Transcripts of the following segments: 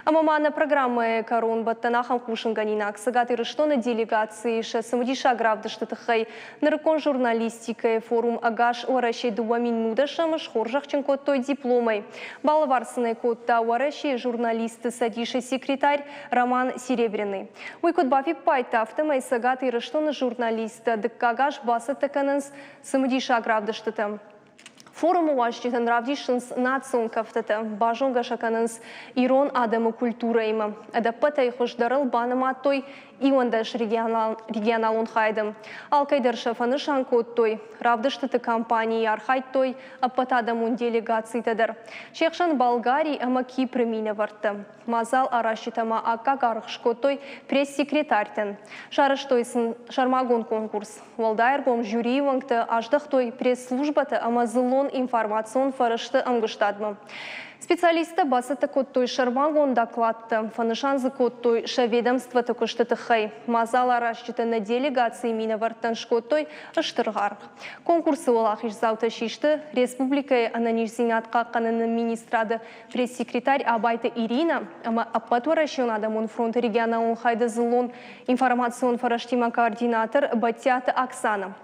Ӕмӕ ма нӕ программӕйы кӕронбӕттӕн ахӕм хъусынгӕнинаг: Цӕгат Ирыстоны делегацийы сӕ цымыдисаг равдысты тыххӕй нырыккон журналистикӕйы форум «Ӕгас Уӕрӕсе 2019-ы» схорзӕхджын кодтой дипломӕй. Балӕвар сын ӕй кодта Уӕрӕсейы журналистты цӕдисы секретарь Роман Серебряный. Уый куыд бафиппайдта, афтӕмӕй Цӕгат Ирыстоны журналисттӕ дыккаг аз бацӕттӕ кӕнынц цымыдисаг равдыстытӕ. Форумы уазджытӕн равдисынц национ кӕфтытӕ, базонгӕ сӕ кӕнынц ирон адӕмы культурӕимӕ. Ӕдӕппӕтӕй хуыздӕрыл банымадтой 11 регионалон хайды. Алкӕй дӕр сӕ фӕнысан кодтой. Равдыстыты кампанийы архайдтой ӕппӕтадӕмон делегацитӕ дӕр. Се хсӕн Болгари ӕмӕ Кипры минӕвӕрттӕ. Мадзал аразджытӕ ма аккаг аргъ скодтой пресс-секретарьтӕн. Сарӕзтой сын сӕрмагонд конкурс. Уӕлдай ӕргом жюрийы уӕнгтӕ аздӕхтой пресс-службӕтӕ ӕмӕ дзыллон информацион фӕрӕзты ӕмгуыстадмӕ. Специалисттӕ бацӕттӕ кодтой сӕрмагонд докладтӕ, фӕнысан дзы кодтой сӕ ведомствоты куысты тыххӕй. Мадзал аразджытӕ нӕ делегацийы минӕвӕрттӕн скодтой стыр аргъ. Конкурсы уӕлахиздзаутӕ систы республикӕйы ӕнӕниздзинад хъахъхъӕныны министрады пресс-секретарь Абайты Ирина ӕмӕ Ӕппӕтуӕрӕсеон адӕмон фронты регионалон хайды дзыллон информацион фӕрӕзтимӕ координатор Бӕттиаты Оксана.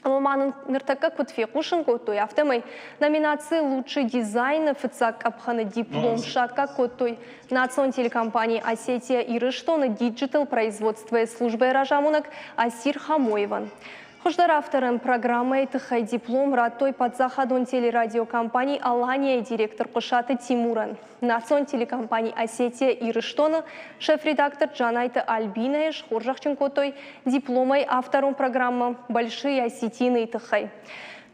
Ӕмӕ ма нын ныртӕккӕ куыд фехъусын кодтой, афтӕмӕй номинаци «Лучший дизайн» фыццаг къӕпхӕны диплом саккаг кодтой национ телекомпани «Осетия Ирыстоны» диджитал производствойы службӕйы разамонӕг Асир Хамоевӕн. Хуыздӕр авторӕн программӕйы тыххӕй диплом радтой паддзахадон телерадиокомпани «Алания»-йы директор Хъуысаты Тимурӕн. Национ телекомпани «Осетия Ирыстоны» шеф-редактор Джанайты Альбинӕйы схорзӕхджын кодтой дипломӕй авторон программӕ «Большие осетины»-йы тыххӕй.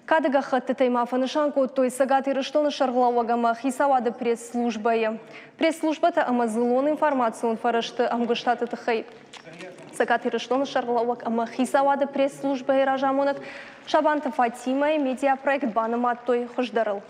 Кады гӕххӕттытӕй ма фӕнысан кодтой Цӕгат Ирыстоны сӕргълӕууӕг ӕмӕ хицауады пресс-службӕйы. Пресс-службӕтӕ ӕмӕ дзыллон информацион фӕрӕзты ӕмгуыстады тыххӕй Цӕгат Ирыстоны сӕргълӕууӕг ӕмӕ хицауады пресс-службӕйы разамонӕг Сабанты Фатимӕйы медиапроект банымадтой хуыздӕрыл.